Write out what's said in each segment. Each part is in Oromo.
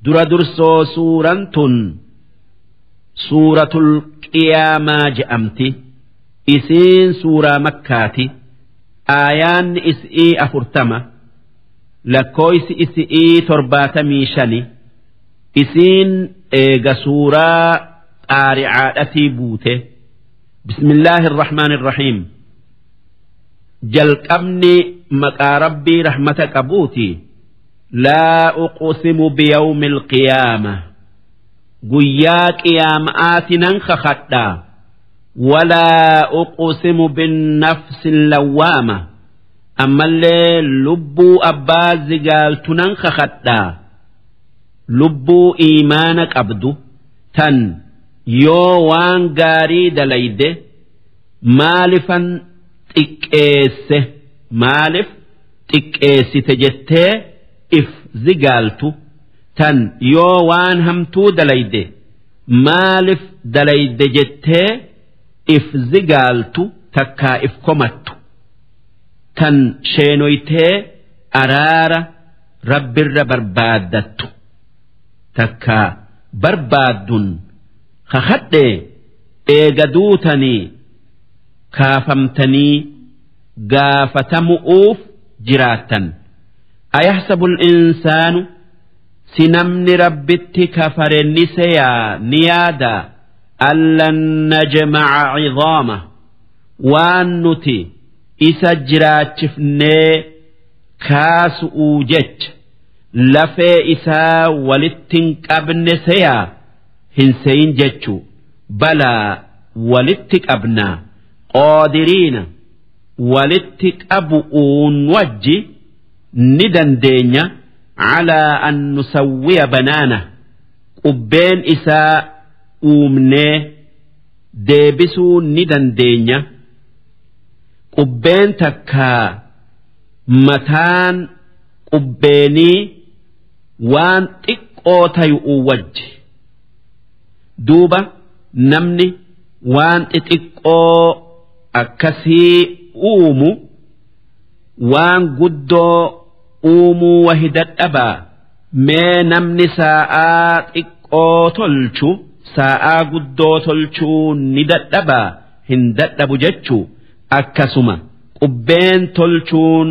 Dura dursoo suuraan tun suuratul qiyaamaa je'amti. Isiin suuraa Makkaati. Aayaanni is'ii 40, lakkooysi isi'ii 75. Isiin eega suuraa Qaaricaadhatii buute. Bismillaahi irrahmaan irrahiim. Jalqabni maqaa Rabbii rahmata qabuuti. Laa uqsimu biyawmil qiyaama, guyyaa qiyaama'aati nan kakadhaa. Walaa uqsimu binnafsi lawwaama, ammallee lubbuu abbaa zigaaltu nan kakadhaa. Lubbuu iimaana qabdu tan yoo waan gaarii dalayde maalifan xiqqeesse, maalif xiqqeessite jettee if zigaaltu, tan yoo waan hamtuu dalayde maalif dalayde jettee if zigaaltu takkaa if komattu, tan sheenoytee araara Rabbirra barbaaddattu takkaa barbaaddun kakadhee. Eega duutanii kaafamtanii gaafatamu'uuf jiraattan. Ayahsabu insaanu, si namni Rabbitti kafare ni seyaa, ni yaadaa, allan najmaca cidaama, waan nuti isa jiraachifnee kaasu'uu jecha lafee isaa walitti hin qabne seyaa? Hin seyin jechuu. Balaa, walitti qabnaa. Qaadiriina, walitti qabu'uun wajji ni dandeenya. Calaa an nusawwiya banaana, qubbeen isaa uumnee deebisuu ni dandeenya. Qubbeen takkaa mataan qubbeenii waan xiqqoo tayu'uu wajji. Duuba namni waan xixiqqoo akkasii uumu waan guddoo uumuu wahi dadhabaa? Mee namni saa'aa xiqqoo tolchu saa'aa guddoo tolchuu ni dadhabaa? Hin dadhabu jechuu. Akkasuma qubbeen tolchuun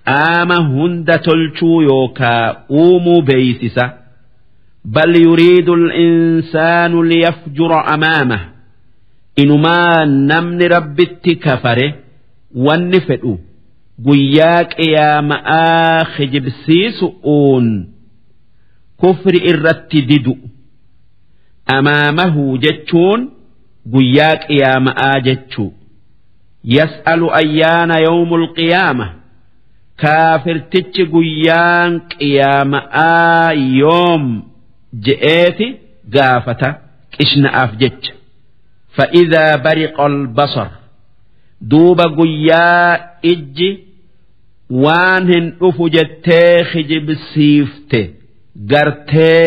qaama hunda tolchuu yookaa uumuu beeysisa. Bal yuriidu al-insaanu liyafjura amaamah, inumaa namni Rabbitti kafare wanni fedhu guyyaa qiyaama'aa kijibsiisu'uun kufri irratti didu. Amaamahu jechuun guyyaa qiyaama'aa jechuu. Yas'alu ayyaana yawmul qiyaama, kaafirtichi guyyaan qiyaama'aa yoom je'eeti gaafata qishna'aaf jecha. Fa'idhaa bariqa albasar, duuba guyyaa ijji waan hin dhufu jettee kijibsiifte gartee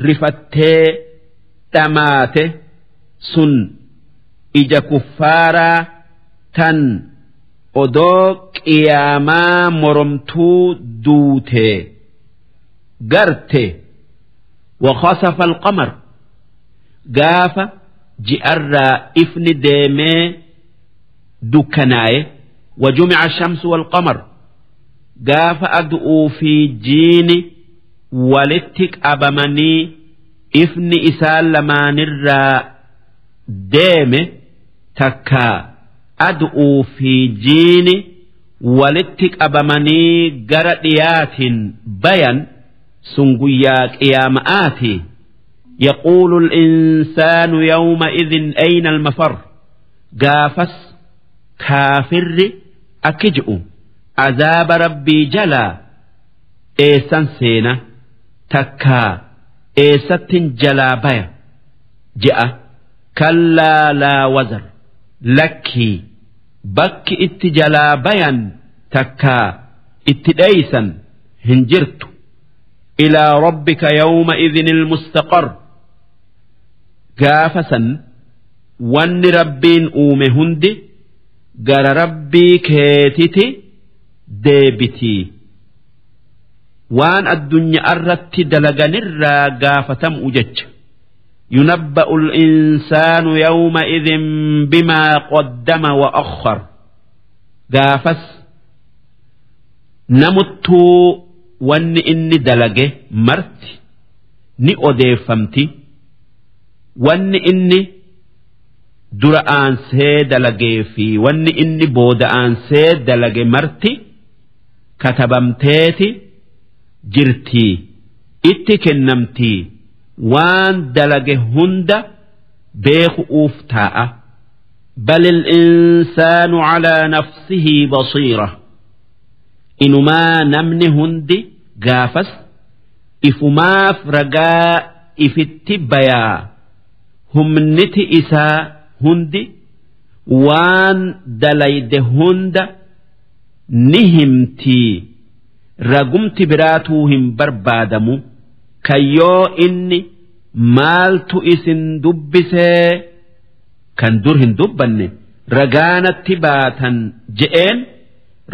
rifattee dhamaate sun, ija kuffaaraa tan odoo qiyaamaa moromtuu duute garte. وخسف القمر، gaafa ji'arraa ifni deemee dukkanaaye. وجمع الشمس والقمر، gaafa adu'uu fi jiini walitti qabamanii ifni isaan lamaanirraa deeme, takkaa adu'uu fi jiini walitti qabamanii gara dhiyaatiin bayan, sun guyyaa qiyaama'aati. يقول الإنسان يومئذ أين المفر، gaafas kaafirri akki je'u: azaaba Rabbii jalaa eessan seena, takkaa eessattin jalaa baya je'a. كلا لا وزر، lakkii, bakki itti jalaa bayan takkaa itti dheeysan hin jirtu. إلى ربك يومئذ المستقر، gaafa san wanni Rabbiin uume hundi gara Rabbii keetiti deebitii. Waan addunyaa irratti dalaganirraa gaafatamu jecha. Yunabba'u al-insaanu yawma idhin bimaa qaddama wa akhkhar. Gaafas namuttuu wanni inni dalage marti ni odeeffamti. Wanni inni dura aansee dalagee fi wanni inni booda aansee dalage marti katabamteeti jirtii, itti kennamtii, waan dalage hunda beeku'uuf taa'a. Bal al-insaanu calaa nafsihi basiira. Inumaa namni hundi gaafas ifumaaf ragaa ifitti bayaa, humniti isaa hundi waan dalayde hunda ni himtii, ragumti biraatuu hin barbaadamu. Kayyoo inni maaltu isin dubbisee kan dur hin dubbanne ragaanatti baatan je'een,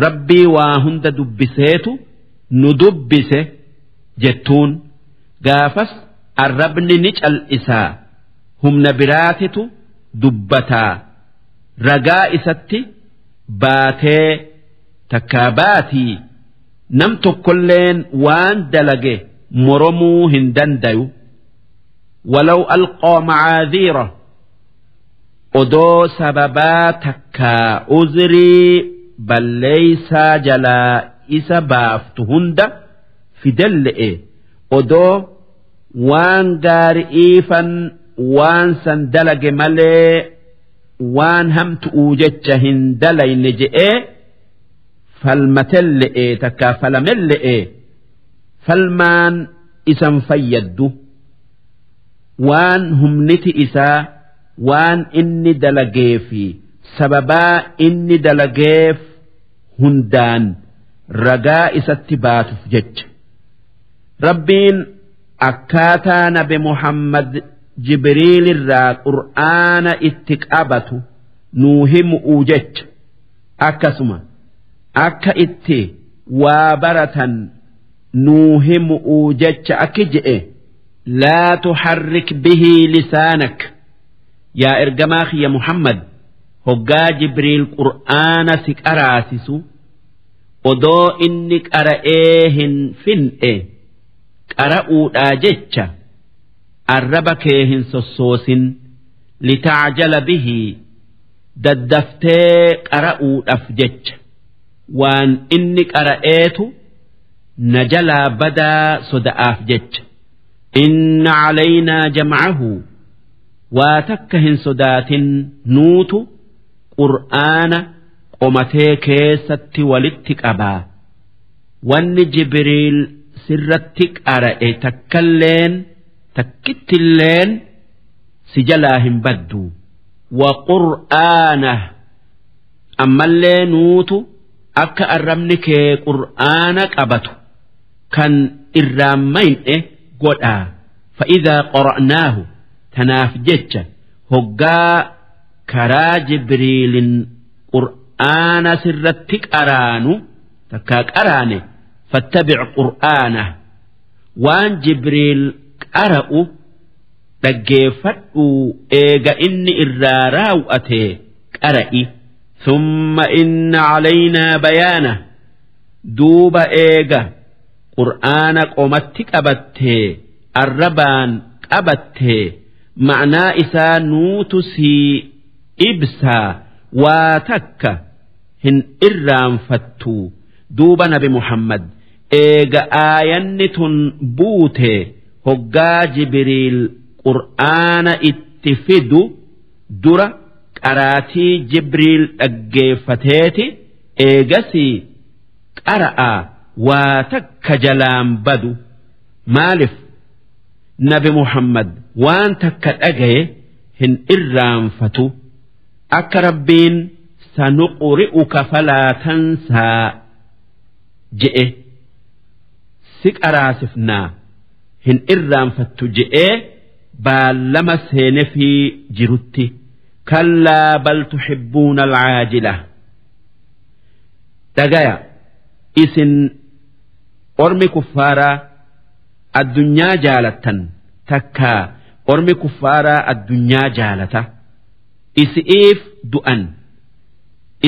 Rabbii waa hunda dubbiseetu nu dubbise jettuun. Gaafas arrabni ni cal'isaa, humna biraatitu dubbataa, ragaa isatti baatee takkaa baatii. Nam tokkolleen waan dalage moromuu hin dandayu. Walaw alqaa macaadhiira, odoo sababaa takkaa uzrii balleeysaa jalaa isa baaftu hunda fidelle'e, odoo waan gaari'iifan waan san dalage malee waan hamtu'uu jecha hin dalayne je'ee falmatelle'e takkaa falamelle'e, falmaan isan fayyaddu. Waan humniti isaa waan inni dalagee fi sababaa inni dalageef hundaan ragaa isatti baatuuf jecha. Rabbiin akkaataa Nabi Muhammad Jibriilirraa Qur'aana itti qabatu nuu himu'uu jecha, akkasuma akka itti waa baratan nuu himu'uu jecha akki je'e: Laa tuharrik bihi lisaanak. Yaa ergamaa kiyya Muhammad, hoggaa Jibriil Qur'aana si qaraasisu, odoo inni qara'ee hin fin'e qara'uudhaa jecha arraba kee hin sossoosin. Litacjala bihi, daddaftee qara'uudhaaf jecha, waan inni qara'eetu na jalaa badaa soda'aaf jecha. Inna calaynaa jamcahu. Waa takka hin sodaatin, nuutu Qur'aana qomatee keessatti walitti qabaa. Wanni Jibriil sirratti qara'e takkalleen, takkittilleen si jalaa hin baddu. Wa qur'aana, ammallee nuutu akka arrabni kee Qur'aana qabatu kan irraan mayne godhaa. Fa'idhaa qara'naahu, tanaaf jecha hoggaa karaa Jibriilin Qur'aana sirratti qaraanu takkaa qaraane, fattabic qur'aana, waan Jibriil qara'u dhaggeeffadhu, eega inni irraa raawwate qara'i. Thumma inna calaynaa bayaana. Duuba eega Qur'aana qomatti qabattee, arrabaan qabattee, ma'naa isaa nuutu sii ibsaa, waa takka hin irraanfattu. Duuba Nabi Muhammad eega aayanni tun buute, hoggaa Jibriil Qur'aana itti fidu dura qaraatii Jibriil dhaggeeffateeti eegasii qara'a, waa takka jalaan badu. Maalif? Nabi Muhammad waan takka dhagaye hin irraanfatu. Akka Rabbiin sanuqri'uka falaa tansaa je'e, si qaraasifnaa hin irraanfattu je'ee baallama seenefii jirutti. Kallaa bal tuxibbuuna alcaajila. Dhagaya, isin Ormi kuffaaraa addunyaa jaalattan takkaa ormi kuffaaraa addunyaa jaalata. Isi'iif du'an,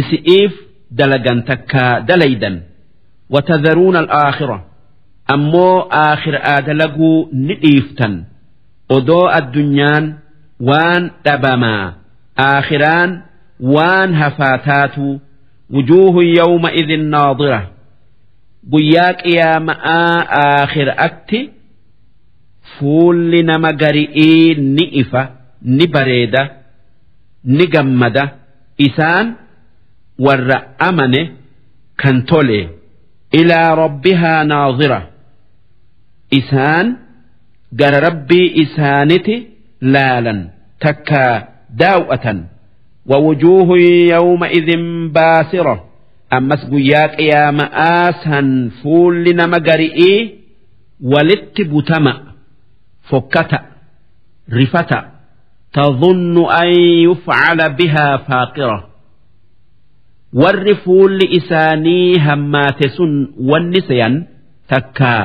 isi'iif dalagan takkaa dalaydan. Watadharuuna al-aakhira, ammoo aakhiraa dalaguu ni dhiiftan. Odoo addunyaan waan dhabamaa, aakhiraan waan hafaa taatuu. Wujuuhun yawma idhin naadira, guyyaa qiyaama'aa aakhiraatti fuulli nama gari'ii ni ifa, ni bareeda, ni gammada. Isaan warra amane kan tole. Ilaa rabbihaa naadira, isaan gara Rabbii isaaniti laalan takkaa daaw'atan. ووجوه يومئذ baasira, ammas guyyaa qiyaama'aa san fuulli nama gari'ii walitti butama, fokkata, rifata. تظن أن يفعل بها فاقرة, warri fuulli isaanii hammaate sun wanni seyan takkaa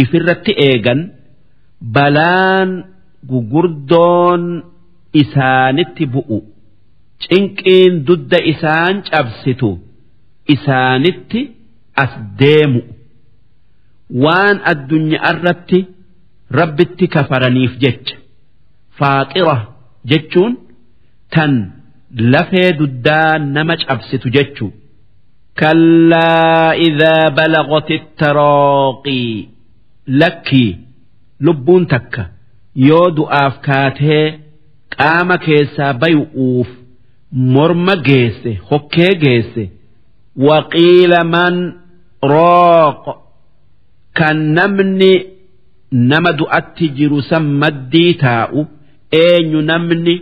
ifirratti eegan balaan gugurdoon isaanitti bu'u, cinqiin dudda isaan cabsitu isaanitti as deemu, waan addunyaa irratti Rabbitti kafaraniif jecha. Faaqira jechuun tan lafee duddaa nama cabsitu jechu. كلا إذا بلغت التراقي, lakkii, lubbuun takka yoo du'aaf kaatee qaama keessaa bayu'uuf morma geesse, hokkee geesse. وقيل من راق, kan namni nama du'atti jiru san maddii taa'u, eenyu namni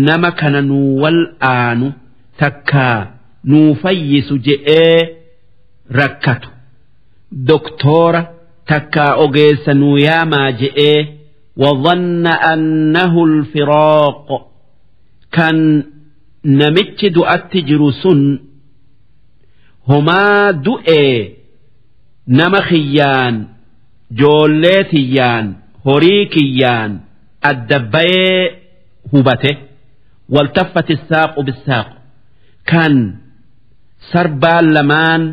nama kana nuu wal aanu takkaa nuu fayyisu je'ee rakkatu, doktoora takkaa ogeessa nuu yaamaa je'ee. وظن أنه الفراق, kan namichi du'atti jiru sun homaa du'ee nama kiyyaan, joollee tiyyaan, horii kiyyaan adda bayee hubate. والتفت الساق بالساق, kan sarbaan lamaan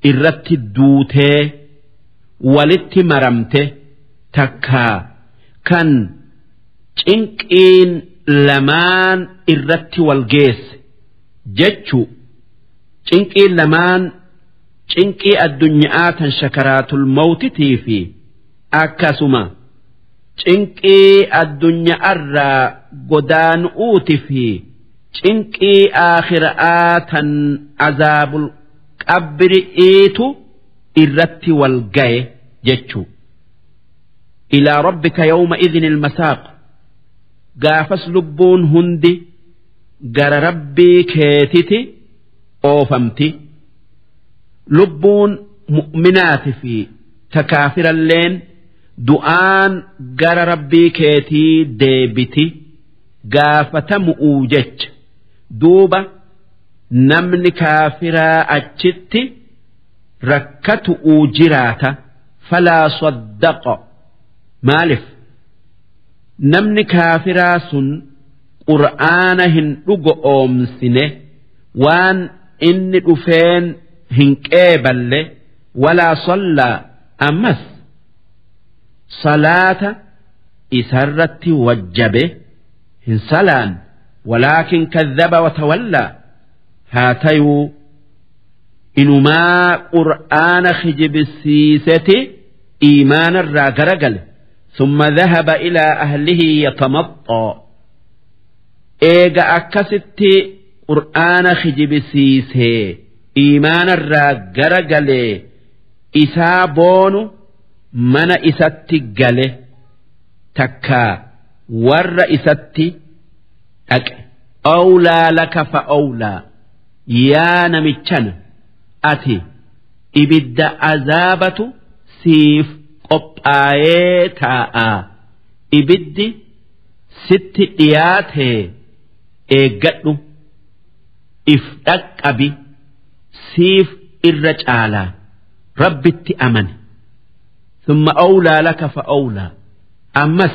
irratti duutee walitti maramte takkaa kan cinqiin lamaan irratti wal geesse jechu. Cinqiin lamaan, cinqii addunyaa tan shakaraatul mawtitii fi akkasuma cinqii addunyaarraa godaanu'uuti fi cinqii aakhiraa tan azaabul qabri'iitu irratti wal gaye jechu. إلى ربك يومئذ المساق, gaafas lubbuun hundi gara Rabbii keetiti oofamti. Lubbuun mu'minaati fi takaafiralleen du'aan gara Rabbii keetii deebiti gaafatamu'uu jecha. Duuba namni kaafiraa achitti rakkatu'uu jiraata. فلا صدق, maalif namni kaafiraa sun Qur'aana hin dhugo oomsine, waan inni dhufeen hin qeeballe. ولا صلى, ammas salaata isarratti wajjabe hin salaan. ولكن كذب وتولى, haa tayuu inumaa Qur'aana kijibsiiseti iimaanarraa garagale. ثم ذهب إلى أهله يتمطى, eega akkasitti Qur'aana kijibsiisee iimaanarraa garagalee isaa boonu mana isatti gale takkaa warra isatti dhaqe. أولى لك فأولى, yaa namichana, ati ibidda azaabatu siif qophaayee taa'a, ibiddi sitti dhiyaatee eeggadhu, if dhaqqabi, siif irra caalaa. Rabbitti amani. Thumma awlaa laka fa awlaa. Ammas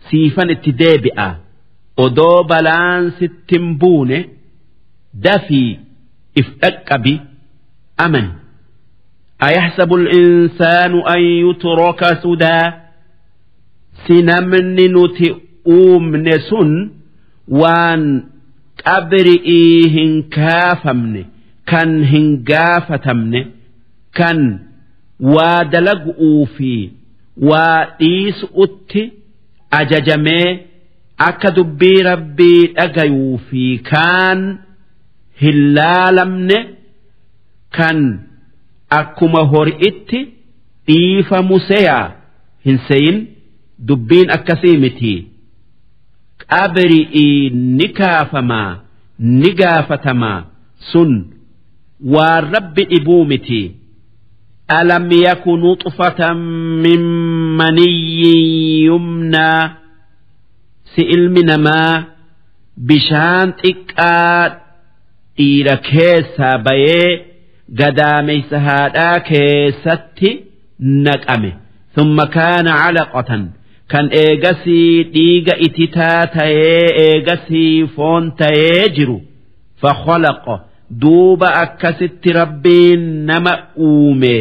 siifan itti deebi'a. Odoo balaan sitti hin buune dafii if dhaqqabi amani. Ayahsabu al-insaanu an yutraka sudaa. Si namni nuti uumne sun waan qabri'ii hin kaafamne, kan hin gaafatamne, kan waa dalagu'uu fi waa dhiisu'utti ajajamee akka dubbii Rabbii dhagayuu fi kaan hin laalamne, kan akkuma hori'itti dhiifamu seyaa hin seyin. Dubbiin akkasii miti. Qabri'ii ni kaafamaa, ni gaafatamaa, sun waan Rabbi dhibuu miti. Alam yaku nuxfatan min maniyyin yumnaa. Si ilmi namaa bishaan xiqqaa dhiira keessaa bayee gadaameysa haadhaa keessatti naqame. Thumma kaana calaqatan, kan eegasii dhiiga ititaa tayee eegasii foon tayee jiru. Fakhalaqa, duuba akkasitti Rabbiin nama uume.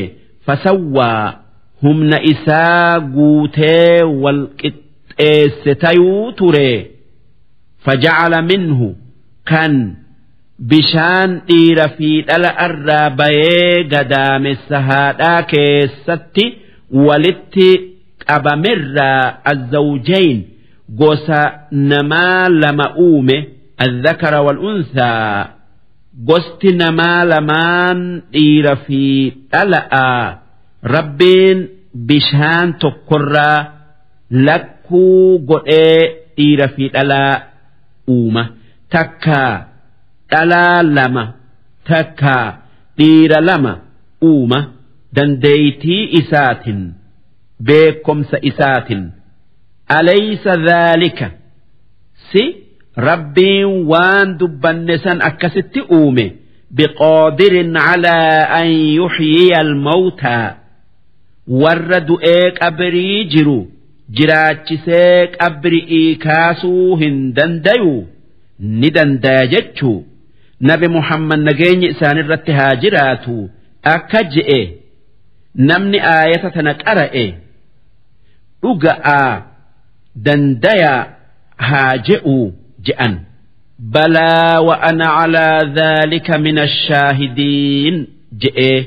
Fasawwaa, humna isaa guutee wal qixxeesse tayuu ture. Fajacala minhu, kan bishaan dhiira fi dhala irraa bayee gadaamessa haadhaa keessatti walitti qabamerraa azzawjayn, gosa namaa lama uume. Azzakara wal unthaa, gosti namaa lamaan dhiira fi dhala'a Rabbiin bishaan tokkorraa lakkuu godhee dhiira fi dhalaa uuma. Takkaa dhalaa lama, takkaa dhiira lama uuma, dandeeytii isaatin, beekomsa isaatin. Alaysa dhaalika, si Rabbiin waan dubbanne san akkasitti uume, biqaadirin calaa an yuxyiya almawtaa, warra du'ee qabrii jiru jiraachisee qabri'ii kaasuu hin dandayu? Ni dandaya jechuu. Nabi Muhammad, nageenyi isaanirratti haa jiraatu, akka je'e: namni aayata tana qara'e dhuga'aa dandaya haa je'u je'an. Balaa wa ana calaa dhaalika min ashaahidiin je'ee.